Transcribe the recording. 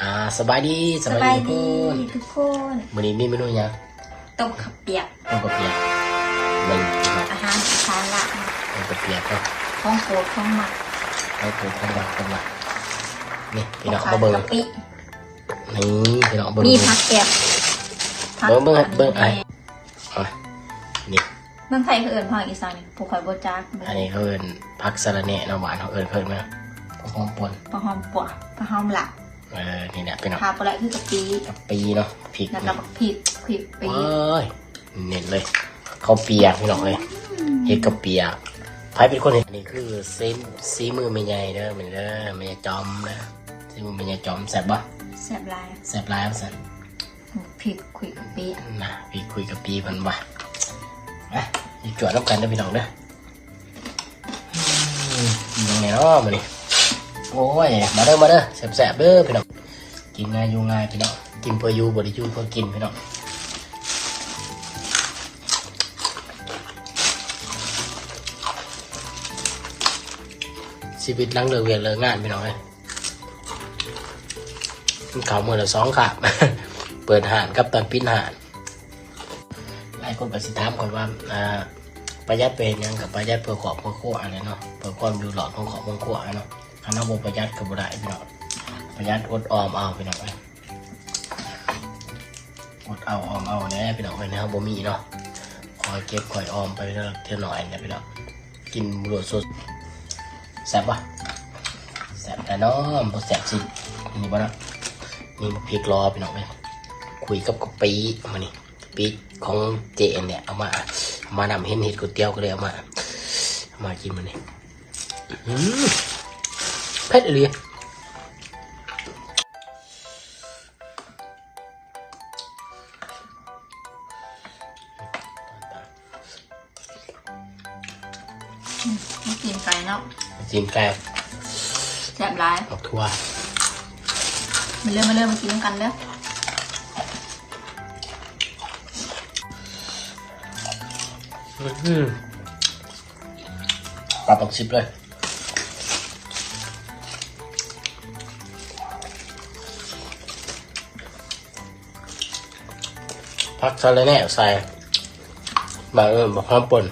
ອ່າ ສະບາຍດີ ສະບາຍດີທຸກຄົນ ມື້ນີ້ມີເມນູຫຍັງ? ຕົ້ມເຂົ້າປຽກ ຕົ້ມເຂົ້າປຽກ ເບິ່ງ ອາຫານອີສານລາວ ຕົ້ມເຂົ້າປຽກເນາະ ຂອງໂປດຂອງມັກ ຂອງໂປດຂອງມັກເພິ່ນວ່າ ນີ້ພີ່ນ້ອງ ມາເບິ່ງ ນີ້ພີ່ນ້ອງ ເບິ່ງ ມີຜັກແກມ ເບິ່ງ ເບິ່ງ ເບິ່ງ ນີ້ ເມືອງໄທເຂົາເອີ້ນຜັກອີສານນີ້ ພວກຂ້ອຍບໍ່ຈັກ ອັນນີ້ເຂົາເອີ້ນຜັກສະລະແໜ່ເນາະ ບ້ານເຮົາເອີ້ນ ເຂົາເອີ້ນຫຍັງ? ຜັກຫອມປົ່ນ ຜັກຫອມປົ່ນ ຜັກຫອມລາວ ເອີ ນີ້ແຫຼະພີ່ນ້ອງ ຂາດບໍ່ໄດ້ຄືກະປິ ກະປິເນາະ ພິກ ແລ້ວກະບັກພິກ ພິກປີ ເອີຍ ເນັ້ນເລີຍ ເຂົ້າປຽກພີ່ນ້ອງເອີຍ ເຮັດເຂົ້າປຽກ ໃຜເປັນຄົນເຮັດ? ອັນນີ້ຄືສີມືແມ່ໃຫຍ່ເດີ ແມ່ນເດີ ແມ່ໃຫຍ່ຈອມເດີ ສີມືແມ່ໃຫຍ່ຈອມ ແຊບບໍ່? ແຊບຫຼາຍ ແຊບຫຼາຍວ່າຊັ້ນ ພິກຄຸຍກະປິນະ ພິກຄຸຍກະປິເພິ່ນວ່າ ມາ ກິນຈົວນຳກັນເດີພີ່ນ້ອງເດີ ອືມ ຫຍັງແດ່ເນາະມື້ນີ້ ໂອ້ຍ ມາເດີ ມາເດີ ແຊບໆເດີພີ່ນ້ອງ ກິນງ່າຍຢູ່ງ່າຍພີ່ນ້ອງ ກິນເພື່ອຢູ່ ບໍ່ໄດ້ຢູ່ເພື່ອກິນພີ່ນ້ອງ ຊີວິດຫຼັງເລີກວຽກເລີກງານພີ່ນ້ອງເອີຍ ກິນເຂົ້າມື້ລະສອງຄາບ ເປີດຮ້ານກັບຕອນປິດຮ້ານ ຫຼາຍຄົນກໍຊິຖາມຂ້ອຍວ່າ ອ່າ ປະຢັດໄປເຮັດຫຍັງ? ກໍປະຢັດເພື່ອຄອບເພື່ອຄົວຫັ້ນແຫຼະເນາະ ເພື່ອຄວາມຢູ່ລອດຂອງຄອບຂອງຄົວເນາະ ຄັນເຮົາບໍ່ປະຢັດກໍບໍ່ໄດ້ພີ່ນ້ອງ ປະຢັດອົດອອມເອົາພີ່ນ້ອງເອີຍ ອົດເອົາອອມເອົາແດ່ພີ່ນ້ອງເອີຍ ເຮົາບໍ່ມີເນາະ ຄ່ອຍເກັບຄ່ອຍອອມໄປເທື່ອ ເທື່ອໜ້ອຍນະພີ່ນ້ອງ ກິນບໍ່ຫຼວດສົດ ແຊບບໍ່? ແຊບແນ່ນອນ ບໍ່ແຊບຊິ ນີ້ບໍ່ເນາະ ນີ້ບັກພິກລໍພີ່ນ້ອງເອີຍ ຄຸຍກັບກະປິມື້ນີ້ ກະປິຂອງເຈ້ແຫຼະ ເອົາມາ ເອົາມານຳ ເຫັນເຮັດກ໋ວຍຕຽວກໍເລີຍເອົາມາ ເອົາມາກິນມື້ນີ້ ອືມ ເຜັດອີ່ຫຼີ. ອືມ ລູກຊີ້ນໄກ່ເນາະ ລູກຊີ້ນໄກ່ ແຊບຫຼາຍ ບັກຖົ່ວ ມາເລີຍ ມາເລີຍ ມາກິນນຳກັນເດີ ອືມ ປາປັກຊິບເລີຍ ຜັກສະລະແໜ່ໃສ່ ບາງເອີ້ນບັກຫອມປົ່ນ.